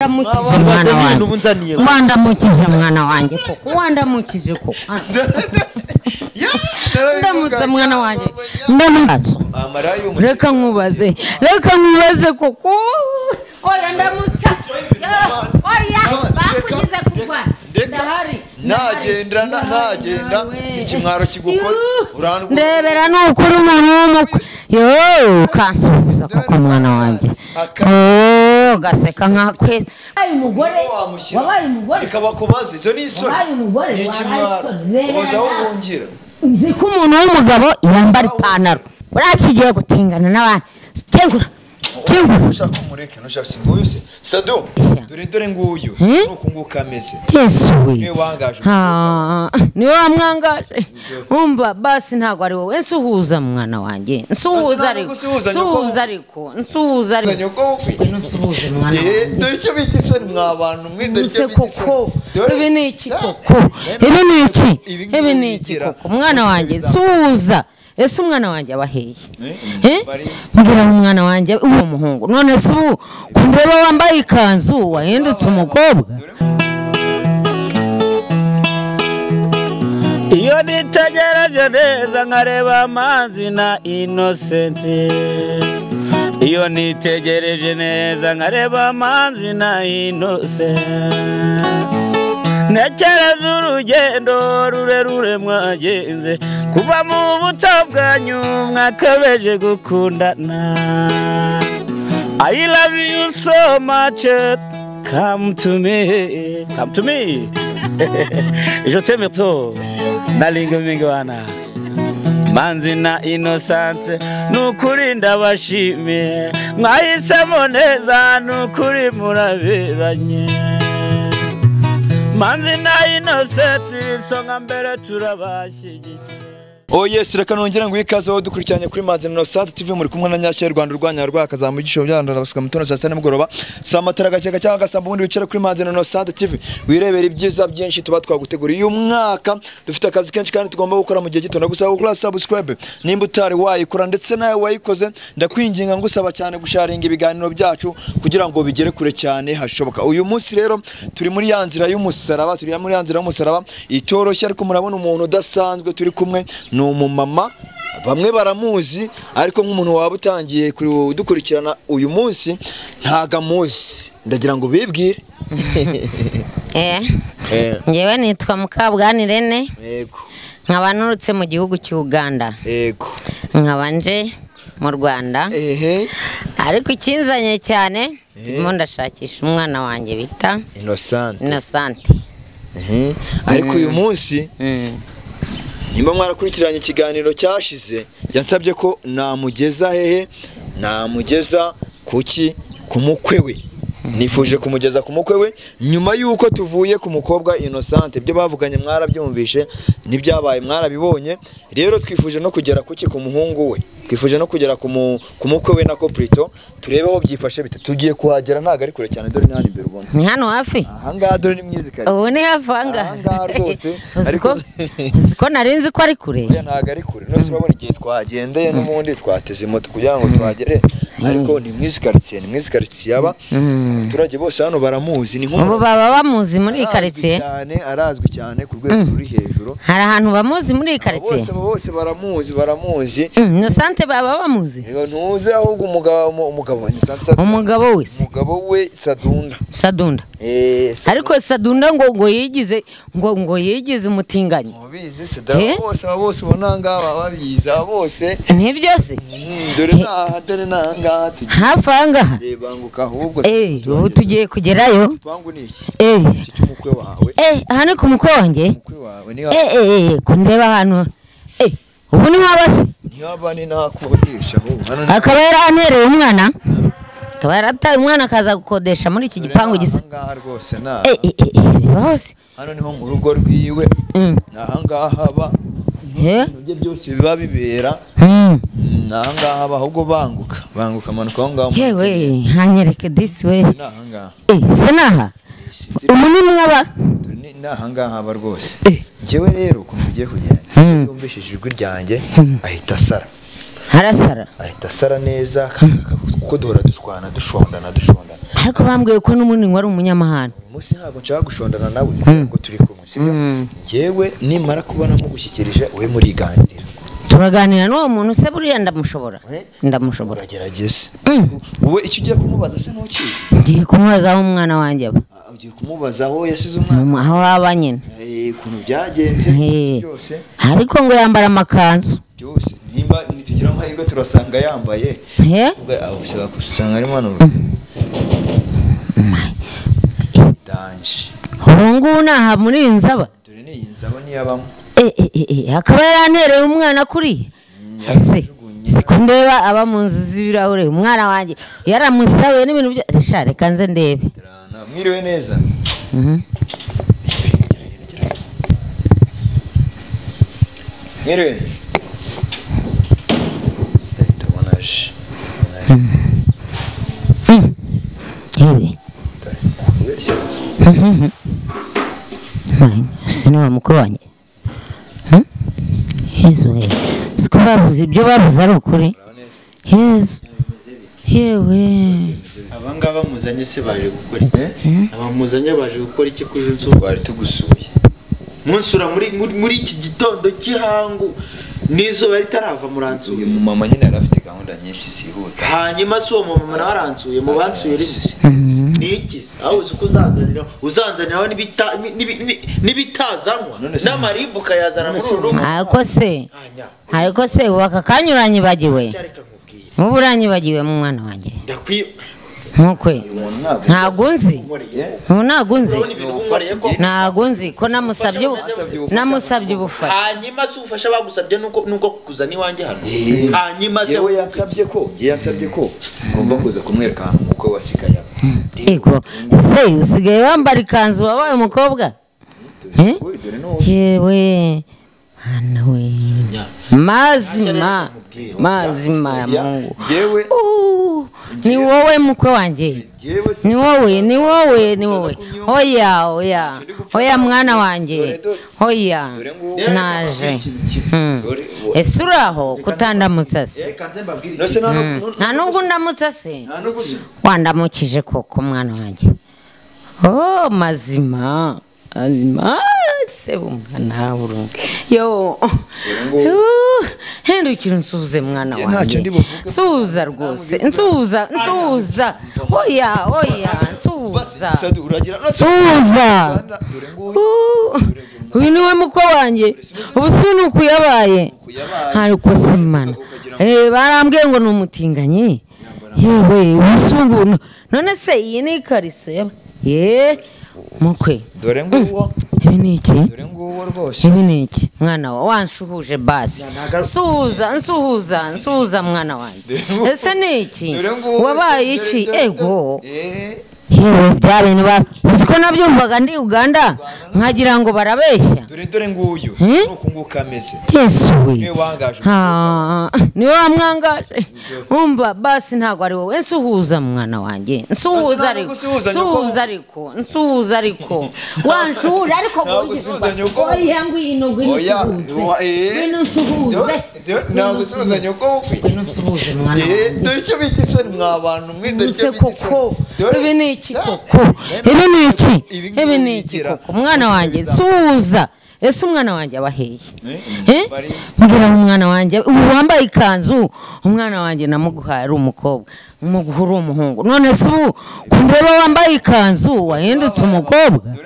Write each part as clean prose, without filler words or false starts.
Wandamukije mwana wanjye, wandamukije mwana wanjye koko, wandamukije koko, ndamutse mwana wanjye, ndamutse. Reka nkubaze, reka nkubaze koko, oya ndamutse, oya bakugize kugwa, ndahari nagenda nagenda ikimwaro kigukora urandwa ndebera nukuri umuntu w'umukwe yo kansubiza koko mwana wanjye. Oh gaseka nka kwezi wabaye umugore, wabaye umugore rikabakubaza izo ni isoni, wabaye umugore ikimwaro ubaza aho wungira. Nzi ko umuntu w'umugabo yambara ipantaro urakigiye gutingana n'abandi. Kengura kengura ushaka umureke nushaka nguyu se Sado dore dore nguyu nuko nguka ameze Yesu we niwe wangaje, niwe wamwangaje. Umva basi ntago ari wowe, nsuhuza mwana wanjye, nsuhuza ariko, nsuhuza ariko, nsuhuza ariko, nsuhuza mwana wanjye. Dore icyo bita isoni mwa bantu mwe, dore icyo bita isoni. Ibi ni iki koko, ibi ni iki, ibi ni iki koko mwana wanjye, nsuhuza. Ese umwana wanjye abaheye mbwira umwana wanjye uwo muhungu none se ubu kundeba wambaye ikanzu wahindutse umukobwa. Iyo nitegereje neza nkareba amazi na Innocent, iyo nitegereje neza nkareba amazi na Innocent, ntekereza urugendo rurerure mwagenze kuva mu buto bwanyu mwakabeje gukundana. I love you so much, come to me, come to me. Je t'aime trop, nalinga mingwana Manzi na Innocent, nukuri ndabashimiye mwahisemo neza nukuri muraberanye. Manzi na Innocent isonga mbere turabashyigikiye. Oh yes, reka nongera ngo ikaze aho dukurikiranye kuri Manzi Innocent TV muri kumwe na Nyashya Rwanda urwanya rwakazamu igisho byanda basuka mutono saa 7 nimugoroba saa matara gake cyangwa gasamba ubundi wicare kuri Manzi Innocent TV wirebera ibyiza byinshi tuba twaguteguriye uyu mwaka. Dufite akazi kenshi kandi tugomba gukora mu gihe gito, ndagusaba gukora subscribe nimba utari wayikora ndetse nawe wayikoze ndakwinginga ngusaba cyane gusharinga ibiganiro byacu kugira ngo bigere kure cyane hashoboka. Uyu munsi rero turi muri ya nzira y'umusaraba, turi muri ya nzira y'umusaraba itoroshye, ariko murabona umuntu udasanzwe turi kumwe ni umumama, bamwe baramuzi ariko nk'umuntu waba utangiye kudukurikirana uyu munsi ntago amuzi, ndagira ngo bibwire. Ngewe nitwa Mukabwani Irene, yego, nkaba nturutse mu gihugu cy'u Uganda, yego, nkaba nje mu Rwanda, ariko ikinzanye cyane ndimo ndashakisha umwana wanjye bita Innocent. Innocent. Ariko uyu munsi nimba mwarakurikiranye ikiganiro cyashize yansabye ko namugeza hehe, namugeza kuki ku mukwe we. Nifuje kumugeza ku mukwe we nyuma yuko tuvuye ku mukobwa Innocent, ibyo bavuganye mwarabyumvishe nibyabaye mwarabibonye. Rero twifuje no kugera kuki ku muhungu we, twifuje no kugera ku mukwe we nako Prito, turebe aho byifashe bite. Tugiye kuhagera ntago ari kure cyane, dore ni hano imbere ubona ni hano hafi aha ngaha, dore ni mwizi kare ubu ni hafi aha ngaha rwose, ariko uziko narinzi ko ari kure. Oya ntago ari kure, nose urabona igihe twagendeye n'ubundi twateze moto kugira ngo tuhagere, ariko ni mwizi quartier, ni mwizi quartier yaba abaturage bose hano baramuzi, ni nk'ubu baba bamuzi muri iyi quartier cyane, arazwi cyane ku rwego ruri hejuru. Hari ahantu bamuzi muri iyi quartier bose bose baramuzi, baramuzi. Innocent baba bamuzi. Yego ntuze ahubwo umugabo, umugabo Innocent, umugabo we, umugabo we Sadunda. Sadunda. Ariko Sadunda ngo yigize ngo yigize umutinganyi. Mubizi Sadunda bose bose ubona ngaba babiza bose. Nibyo se? Dore naha, dore nanga hafi aha ngaha. Banguka ahubwo. Ubu tugiye kugerayo. Bangu ni iki? Iki cy'umukwe wawe. Aha ni ku mukwe wanjye. Umukwe wawe ni kundeba ahantu. Ubu ni haba se? Ntihaba ni nakodesha ahubwo. Akaba yarantereye umwana. Akaba yarataye umwana akaza gukodesha muri iki gipangu gisa. Aha rwose na. Bose. Hano niho mu rugo rwiwe. Aha ngaha haba. Ibyo byose biba bibera. Aha ngaha haba ahubwo banguka. Banguka manuka aho ngaho. Yewe hanyereke this way. Aha ngaha. Se naha? Ubu ni mwaba? Ni aha ngaha haba rwose. Njyewe rero ukuntu bigiye kugenda. Yumvishije ijwi ryanjye ahita asara. Harasara. Ahita asara neza kuko duhora dushwana dushondana dushondana. Ariko bambwiye ko n'ubundi ngo ari umunyamahane. Uyu munsi ntabwo nshaka gushondana nawe kuko turi kumwe, sibyo? Njyewe nimara kubona mugushyikirije we muriganirira. Turaganira n'uwo muntu se buriya ndamushobora. Ndamushobora. Uragerageza. Wowe icyo ugiye kumubaza se ntukizi? Ngiye kumubaza aho umwana wanjye aba. Ugiye kumubaza aho yasize umwana? Aho aba nyine. Ukuntu byagenze byose. Ariko ngo yambara amakanzu. Byose nimba nitugira amahirwe turasanga yambaye. Ubwo usanga arimo hano. Danje. Ubu ngubu naha muri iyi nzaba. Dore ni iyi nzaba niyabamo. Akaba yarantereye umwana kuri ese siko ndeba aba mu nzu z'ibirahure umwana wanjye yaramusabiye n'ibintu byo sha reka nze ndebe. Mwiriwe neza. Mwiriwe. Ndabona aje. Yewe. Sino mukuru wanjye. Yezu, siko bavuze ibyo bavuze ari ukuri. Yezu, yewe. Abangaba muzanye se baje gukora iki? Abamuzanye baje gukora iki kuje nsu twari tugusuye. Munsura muri iki gitondo cy'ihangu n'izuba ritarava muransuye. Uyu mumama nyine yari afite gahunda nyinshi zihuta. Hanyuma si uwo mumama nawe aransuye mu bansuye rimwe. Ni iki? Aho uzi ko uzanzaniraho n'ibitazanwa n'amaribu ukayazana muri uru rugo. Ariko se waka kanyuranyibagiwe. Mubu uranyibagiwe mu mwana wanjye. Nkukwe. Ntago nzi. Ntago nzi ko namusabye ubufasha. Hanyuma se ubufasha bagusabye nuko kukuzana iwanjye hano. Hanyuma se yewe yansabye ko ngomba kuza kumwereka ahantu umukwe wasigaye. Ego se usigaye wambara ikanzu wabaye umukobwa? Yewe Ana we. Mazima mazima ya Mungu. Ni wowe mukwe wanjye. Ni wowe. Oya oya. Oya mwana wanjye. Oya. Naje. Ese uraho kutandamutsa se? Nta nubwo ndamutsa se? Wandamukije koko mwana wanjye. Oh mazima. Azima se umwana urunge. Yo. Hindukira nsuhuze mwana wanjye. Nsuhuza rwose. Nsuhuza. Oya nsuhuza. Nsuhuza. Uyu niwe mukwe wanjye. Ubu si nuko yabaye. Ariko se mana. Barambwiye ngo ni umutinganyi. Yewe ubusungu. None se iyi ni ikariso yaba. Ye mukwe. Dore nguwo. Ibi ni iki? Dore nguwo rwose. Ibi ni iki? Mwana wa wanshuhuje basi. Nsuhuza mwana wanjye. Ese ni iki? Wabaye iki? Ego. Yewe bya bintu ba uziko nabyumvaga ndi Uganda nkagira ngo barabeshya. Dore nguyu nuko nguka ameze. Yesu we. Niwe wangaje. Niwe wamwangaje. Umva basi ntago ari wowe. Nsuhuza mwana wanjye. Nsuhuza ariko. Wanshuhuje ariko oya ngwino nsuhuze. Ngwino nsuhuze. Ntabwo usuhuza nyoko bukwe. Ngwino nsuhuze mwana wanjye. Dore icyo bita isoni mwa bantu mwe dore icyo bita isoni. Ibi ni iki koko? Ibi ni iki koko? Mwana wanjye nsuhuza. Ese umwana wanjye aba hehe? Mbwira umwana wanjye ubu wambaye ikanzu umwana wanjye namuguhaye ari umukobwa umuguha uri umuhungu. None se ubu kundeba wambaye ikanzu wahindutse umukobwa?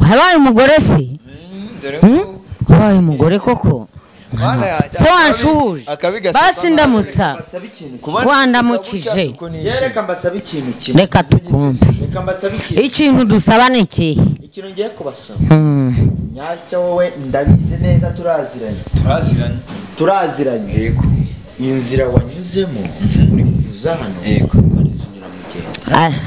Wabaye umugore se? Wabaye umugore koko? Se wanshuhuje basi ndamutsa wandamukije. Reka mbasabe ikintu kimwe. Reka tukumve. Ikintu dusaba ni ikihe? Ikintu ngiye kubasaba. Nyashya wowe ndabizi neza turaziranye. Yego. Inzira wanyuzemo uri kuza hano. Yego.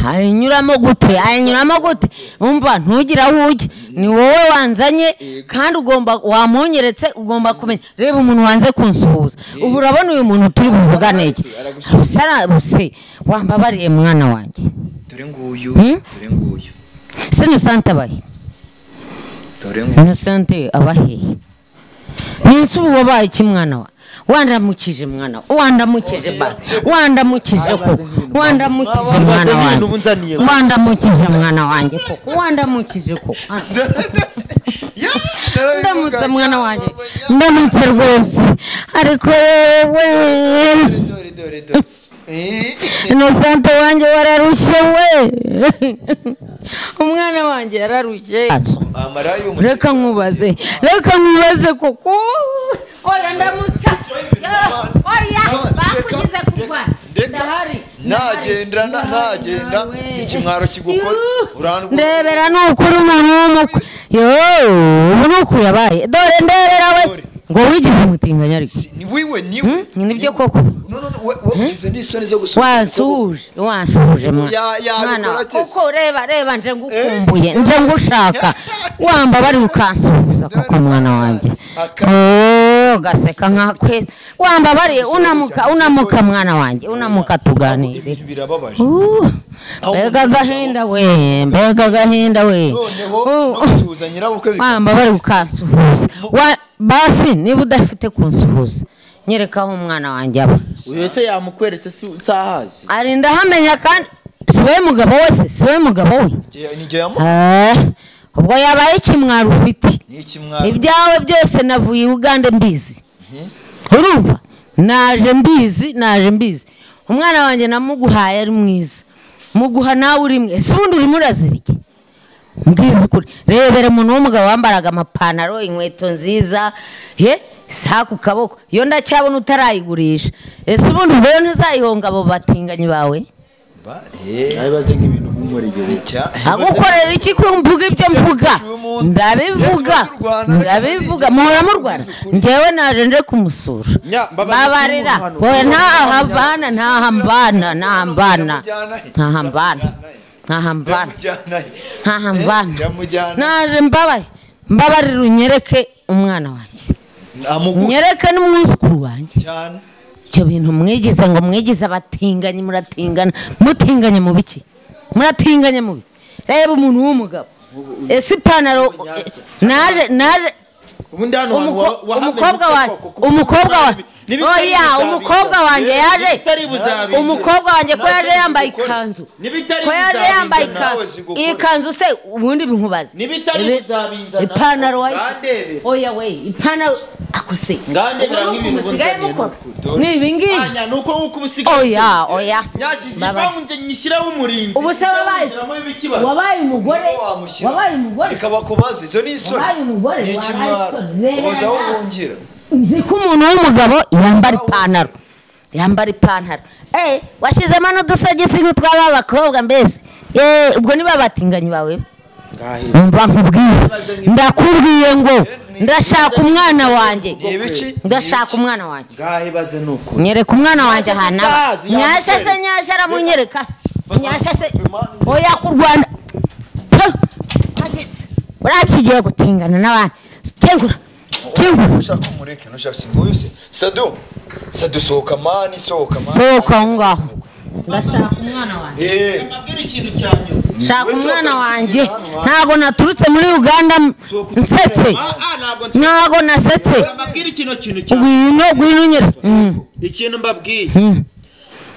Ayinyuramo gute? Umva ntugira aho ujya. Ni wowe wanzanye kandi ugomba wamunyeretse ugomba kumenya. Reba umuntu wanze kunsuhuza. Ubu urabona uyu muntu turi buvugane iki? Buse wambabariye mwana wanjye. Dore nguyu. Se Innocent abahe? Dore nguyu. Innocent abahe? Nisi ubu wabaye iki mwana wa? Wandamukije mwana, wandamukije ba, wandamukije ko, wandamukije mwana wanjye, wandamukije mwana wanjye koko, wandamukije koko. Ndamutse mwana wanjye, ndamutse rwose, ariko wewe Innocent wanjye wararushye we, umwana wanjye yararushye. Reka nkubaze, reka nkubaze koko. Oya ndamutsa, oya bakugize kurwana, ndahari nagenda nagenda ikimwaro kigukora urandwa. Ndebera nukuri umuntu w'umukwe, yo ubu nuko yabaye, dore ndebera we ngo wigize umutinganya ariko ni wiwe niwe nibyo koko. No no no, ugize n'isoni zo gusura. Wansuhuje, wansuhuje mwana koko, reba reba nje ngukumbuye, nje ngushaka, wamba bari ukansuhuza koko mwana wanjye. Oh gaseka nka kwezi, wamba bari unamuka, unamuka mwana wanjye, unamuka tuganire. Birababaje. Mbega gahinda we, mbega gahinda we. Noneho no gusuhuza nyirabukwe, wamba bari ukansuhuza. Basi niba udafite kunsuhuza nyereka aho umwana wanjye aba. Uyu se yamukweretse si sahazi. Arinda hamenya kandi siwe mugabo wese, siwe mugabo we. Ubwo yabaye ikimwaro ufite. Ibyawe byose navuye Uganda mbizi. Urumva? Naje mbizi, naje mbizi. Umwana wanjye namuguhaye ari mwiza. Muguha nawe uri mwe. Ese ubundi urimo urazirike? Mbwiza ukuri. Rebera umuntu w'umugabo wambaraga amapantaro, inkweto nziza, ye isaha ku kaboko. Iyo ndacyabona utarayigurisha. Ese ubundi ubwo ntuzayihonga abo batinganyi bawe? Nabibaze nk'ibintu munkoreye. Agukorera iki ko mvuga ibyo mvuga? Ndabivuga, ndabivuga. Muhora murwana. Njyewe naje nje kumusura. Babarira. Oya ntahambana, ntahambana, ntahambana. Ntahambana. Ntahambana, ntahambana. Naje mbabaye, mbabarira unyereke umwana wanjye, unyereke n'umwuzukuru wanjye. Ibyo bintu mwigize ngo mwigize abatinganyi, muratingana, mutinganye mu biki? Muratinganye mu biki? Reba umuntu w'umugabo, ese ipantaro naje naje umukobwa wanjye, umukobwa wanjye, oya umukobwa wanjye yaje, umukobwa wanjye ko yaje yambaye ikanzu, ko yaje yambaye ikanzu, ikanzu se ubundi binkubaze ipantaro wayi, oya we ipantaro akose musigaye mukora ni ibi ngibi, oya oya ubu se wabaye umugore, wabaye umugore, reka bakubaze izo ni isoni, wabaye umugore. Nzi ko umuntu w'umugabo yambara ipantaro, yambara ipantaro. Washyizemo n'udusogisi nk'utw'aba bakobwa mbese. Ubwo niba batinganyi bawe. Mba nkubwiye, ndakubwiye ngo ndashaka umwana wanjye, ndashaka umwana wanjye. Nyereka umwana wanjye ahantu aba. Nyasha se, nyasha aramunyereka. Nyasha se, oya ku Rwanda. Urakigiye gutingana n'abandi. Kingura. Kingura. Ushaka umureke, nushaka singuyu se. Sadu. Sadu sohoka mani, sohoka mani. Sohoka ngaho. Ndashaka umwana wanjye. Mbabwira ikintu cyanyu. Shaka umwana wanjye. Ntago naturutse muri Uganda nsetse. Ntago nasetse. Mbabwira ikintu cyanyu. Ngwino, ngwino nyere. Ikintu mbabwiye.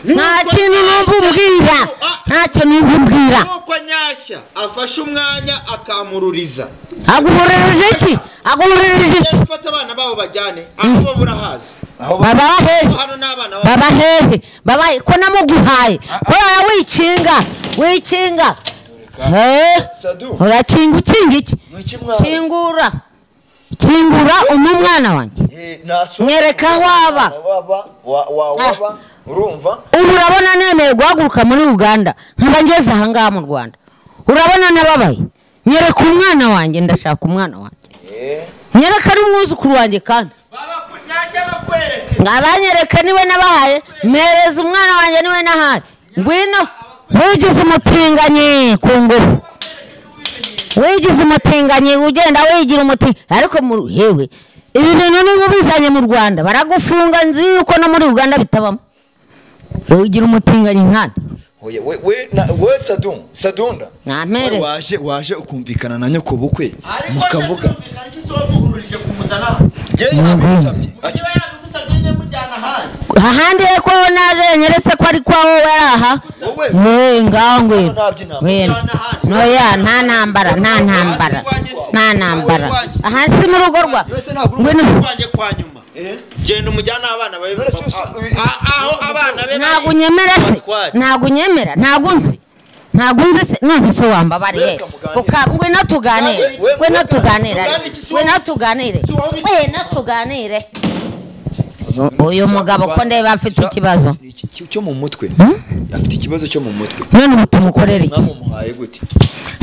Nta kintu numva umbwira. Nta kintu numva umbwira. Nuko Nyashya afashe umwanya akamururiza. Aguhururije iki? Aguhururije iki? Gufata abana babo bajyane aho bo burahaza. Baba hehe? Baba hehe? Baba ko namuguhaye? Ko wikinga? Wikinga. Urakinga ukinga iki? Kingura. Kingura umwana wanjye. Nyereka aho aba. Waba urumva? Ubu urabona nemeye guhaguruka muri Uganda nkaba ngeze aha ngaha mu Rwanda. Urabona nababaye. Nyereka umwana wanjye, ndashaka umwana wanjye. Nyereka ari umwuzukuru wanjye kandi. Ngabanyereka niwe nabahaye, mpereza umwana wanjye niwe nahaye. Ngwino wigize umutinganyi ku ngufu. Wigize umutinganyi ugenda wigira umutinganyi ariko hewe ibi bintu niba ubizanye mu Rwanda baragufunga, nzi yuko no muri Uganda bitabamo. Wigira umutinganyi nkana. Oya we we we Sadun, Sadunda. Nampereza. Waje ukumvikana na nyoko bukwe mukavuga. Ariko se kumvikana iki so muhururije kumuzana? Njye yabisabye. Niba yabigusabye nyine Ahandi ko naje nyeretse ko ari kwa wowe aha. We ngaho ngwino. Noya nta ntambara nta ntambara. Nta ntambara. Aha si mu rugo rwa. Ngwino kwanjye kwa nyuma. Genda umujyana abana bawe. Aho abana be. Ntago unyemera se. Ntago unyemera. Ntago nzi. Ntago nzi se none se wambabariye. Ngwino tuganire. Ngwino tuganire. Ngwino tuganire. Ngwino tuganire. Uyu mugabo ko ndeba afite ikibazo cyo mu mutwe. Afite ikibazo cyo mu mutwe. None tumukorera iki? Mwamumuhaye gute?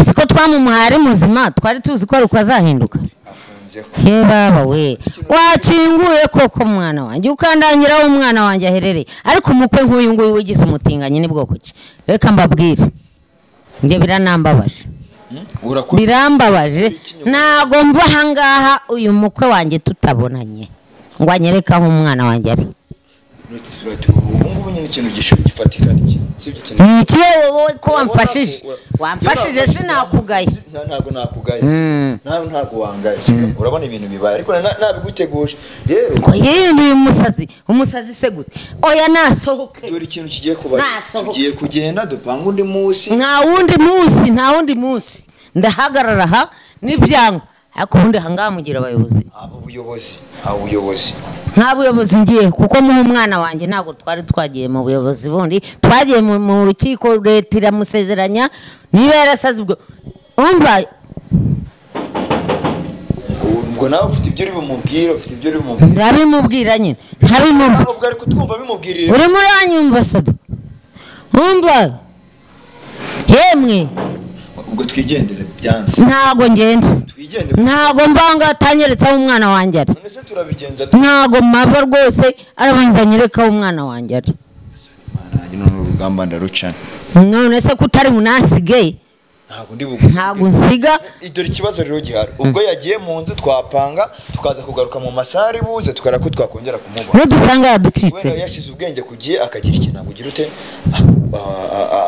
Siko twamumuhaye ari muzima, twari tuzi ko ariko azahinduka. Afunzeho. Ye baba we. Wakinguye koko mwana wanjye ukandangira aho umwana wanjye aherereye. Ariko umukwe nk'uyu nguyu wigize umutinganyi ni bwoko ki? Reka mbabwire. Nge biranambabaje. Birambabaje. Ntago mva ahangaha uyu mukwe wanjye tutabonanye. Ngo anyereke aho umwana wanjye ari. Ubu nyine ikintu gifatika niki? Sibyo ikintu. Ni iki wowe ko wamfashije? Wamfashije sinakugaye. Ntago nakugaye. Nawe ntago wangaye. Urabona ibintu bibaye ariko nabiguteguje. Rero ngo yindi umusazi, umusazi se gute? Oya nasohoke. Dore ikintu kigiye kuba. Tugiye kugenda dupanga undi munsi. Nta wundi munsi, nta wundi munsi. Ndahagarara aha nibyanga. Ariko ubundi ahangaha mugira abayobozi. Abo buyobozi, abo buyobozi. Nta buyobozi ngiye kuko mu mwana wanjye ntago twari twagiye mu buyobozi bundi, twagiye mu rukiko leta iramusezeranya niba yarasaze ubwo. Umva ubwo nawe ufite ibyo uri bumubwira, ufite ibyo uri bumubwira. Ndabimubwira nyine. Ntabimubwira. Ubwo ari kutwumva bimubwirira. Uri muranyumva sado. Umva. Yemwe. Ubwo twigendere byanze. Ntago ngenda. Ntago mbanga atanyeretse aho umwana wanjye ari. None se turabigenza. Ntago mava rwose arabanza nyereka aho umwana wanjye ari. Imana none urugamba ndarucana. None se kutari munasige? Ntago ndi bugufi. Ntago nsiga. Idore ikibazo rero gihari. Ubwo yagiye mu nzu twapanga tukaza kugaruka mu masari buze tukara ko twakongera kumubona. Nudusanga yaducitse. Wenda yashize ubwenge kugiye akagira ikintu agugira ute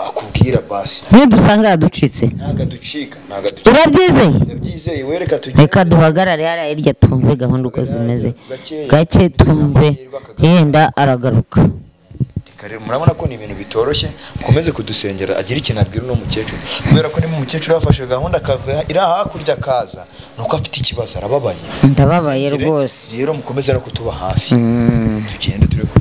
akubwira basi. Nudusanga yaducitse. Ntago ducika, ntago ducika. Urabyizeye? Ndabyizeye wereka tujye. Reka duhagarare hariya hirya tumve gahunda uko zimeze. Gake tumve yenda aragaruka. Rero murabona ko ni ibintu bitoroshye, mukomeze kudusengera agira ikintu abwira uno mukecuru. Kubera ko ni mukecuru yafashe gahunda akava ira hakurya kaza nuko afite ikibazo arababaye. Ndababaye rwose. Rero mukomeze no kutuba hafi. Tugende turi ko